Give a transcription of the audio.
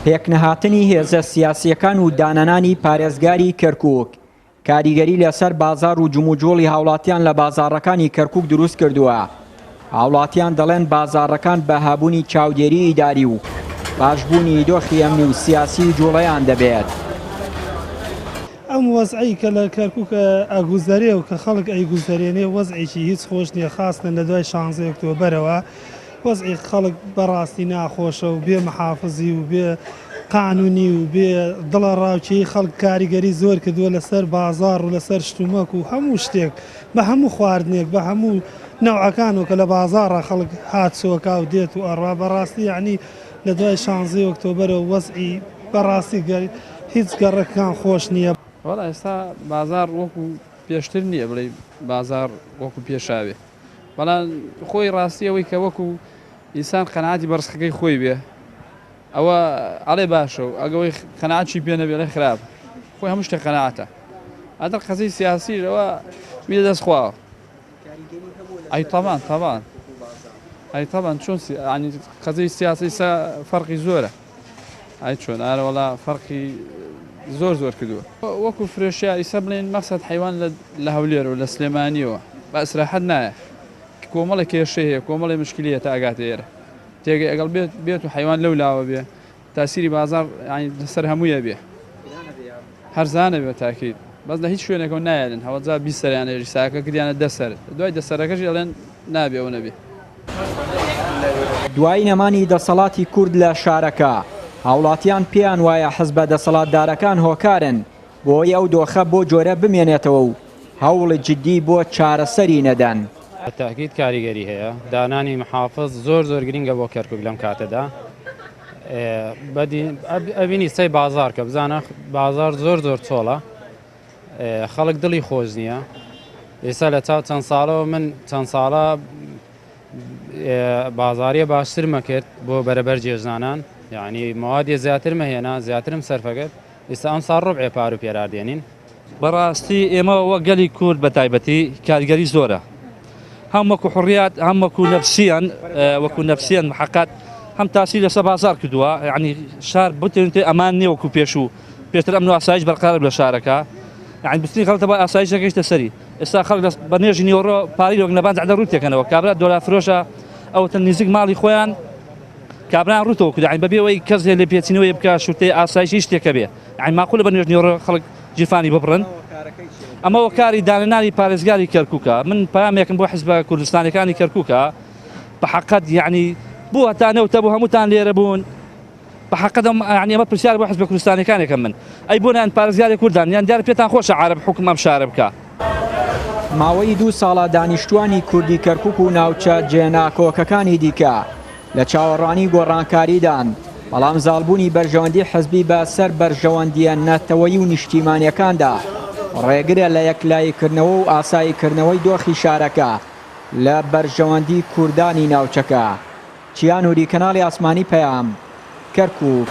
پێکنەهاتنی هێزە سیاسییەکان و دانەنانی پارێزگاری کەرکووک کاریگەری لەسەر بازاڕ و جموجوڵی هاوڵاتیان لە بازاڕەکانی کەرکوک دروست کردووە. هاوڵاتیان دەڵێن بازاڕەکان بە هەبوونی چاودێری ئیداری و باشبوونی دۆخی ئەمنی و سیاسی جوڵەیان دەبێت. ئەم وەزعەی کە لە کەرکوک ئەگوزەرێ و کە خەڵک ئەیگوزەرێنێ وەزعێکی هیچ خۆش نیە خاستەن لە دوای شانزەی ئۆکتۆبەرەوە وەزعی خەڵک بەڕاستی ناخۆشە و بێ محافزی و بێ قانونی و بێ دڵەڕاوکێی خەڵک کاریگەری زۆر کردووە لەسەر بازاڕ و لەسەر شتومەک و هەموو شتێک بە هەموو خواردنێک بە هەموو نەوعەکان و کە لە بازاڕا خەڵک هاتچۆکا و دێت و ئەڕوا بەڕاستی یەعنی لە دوای شانزەی ئۆکتۆبەرەوە وەزعی بەڕاستی هیچ گەڕەکەکان خۆش نییە. وەڵا ئێستا بازاڕ وەکو پێشتر نییە بڵێی بازاڕ وەکو پێشاوێ. بەڵام خۆی ڕاستی ئەوەی کە وەکو ئینسان قەناعەتی بە ڕزقەکەی خۆی بێ ئەوە ئەڵێ باشە و ئەگەوەی قەناعەتی پێ نەبێ ئەڵێ خراپ خۆی هەموو شتێک قەناعەتە ئەدەر قەزەی سیاسی ئەوە میرە دەست خواوە ئەی تەبان تەبان ئەی تەبان چۆن ینی قەزەی سیاسی سە فەرقی زۆرە ئای چۆن ئارە وەڵا فەرقی زۆر زۆر کردووە. وەکو فرۆشیار ئیسە بڵێین مەقسەد حەیوان لە هەولێرەوە لە سلێمانیەوە بە ئیسراحەت نایە کۆمەڵێک کێشەی هەیە کۆمەڵێ مشکلی هەیە تا ئەگاتە ئێرە تێگەی ئەگەڵ بێت بێت و حەیوان لەو لاوە بێ تاسیری بازاڕ یانی لەسەر هەموویە بێ هەرزانە بێ تاکید بەس لە هیچ شوێنێکەوە نایەلن هەوەجا 20 سەریان هێژی ساکە کردیانە دە سەر دوای دە سەرەکەشی ئەڵێن نابێ ئەو نەبێ. دوای نەمانی دەسەڵاتی کورد لە شارەکە، هاوڵاتیان پێیان وایە حزبە دەسەڵاتدارەکان هۆکارن بۆی ئەو دۆخە بۆ جۆرە بمێنێتەوە و هەوڵی جدی بۆ چارەسەری نەدەن. بە تەئکید کاریگەری هەیە، دانانی محافز زۆر زۆر گرینگە بۆ کەرکوک لەم کاتەدا. ئەبینی سەی بازاڕ کە بزانە بازاڕ زۆر زۆر چۆڵە. خەڵک دڵی خۆش نییە ئێستا لە چاو چەند ساڵەوە من چەند ساڵە بازاریە باشترمە کرد بۆ بەرەبەر جێژنانان یعنی موادیە زیاترمە هێنا زیاترم سەرفەکرد ئێستا ئەم ساڵ ڕبعێ پار و پێرار دێنین. بەڕاستی ئێمە وەک گەلی کورد بە تایبەتی کاریگەری زۆرە هەم وەکو حڕیات هەم وەکو نەفسیان وەکو نەفسیان حقات هەم تاسی لەسەر بازار کردووە یعنی شار بتێنێ ئەمان نییە وەکو پێشوو پێشتر ئەمن و ئاسایش بەرقەرار بوو لە شارەکە یانی بستنی خەڵک تەبا ئاسایش نەگەیشتە سەری ئێستا خەڵک بە نوێژی نیوەڕۆ پارەی لۆک نەبان جادە ڕووت تێکەنەوە کابرا دۆلار فرۆشە ئەوەتە نزیک ماڵی خۆیان کابران ڕووتەوە کردیان بەبێ ئەوەی کەس لێ پێچینەوەی بکە شورتەی ئاسایش هیچ شتێکە بێ یانی ماقولە بە نوێژ نیوەڕۆ خەڵک گیرفانی ببڕن ئەمە وەکاری دانەنانی پارێزگاری کەرکووکە من پامێکم بۆ حزبە کوردستانەکانی کەرکووکە بە حەقەت یعنی بۆ هەتا نەوتە بۆ هەمووتان لێرە بوون بە حەقت ئەم یانی ئەمە پرسیار بۆ حزبە کوردستانیەکانێکم من ئەی بۆ نایەن پارێزگاری کوردان یان دیارە پێتان خۆشە عارەب حوکم ئەم شارە بکا. ماوەی دوو ساڵە دانیشتووانی کوردی کەرکوک و ناوچە جێناکۆکەکانی دیکە لە چاوەڕوانی گۆڕانکاریدان، بەڵام زاڵبوونی بەرژەوەندی حزبی بە سەر بەرژەوەندییە نەتەوەیی و نیشتیمانییەکاندا ڕێگرە لە یەکلاییکردنەوە و ئاساییکردنەوەی دۆخی شارەکە لە بەرژەوەندی کوردانی ناوچەکە. چیا نوری کەناڵی ئاسمانی پەیام، کەرکوک.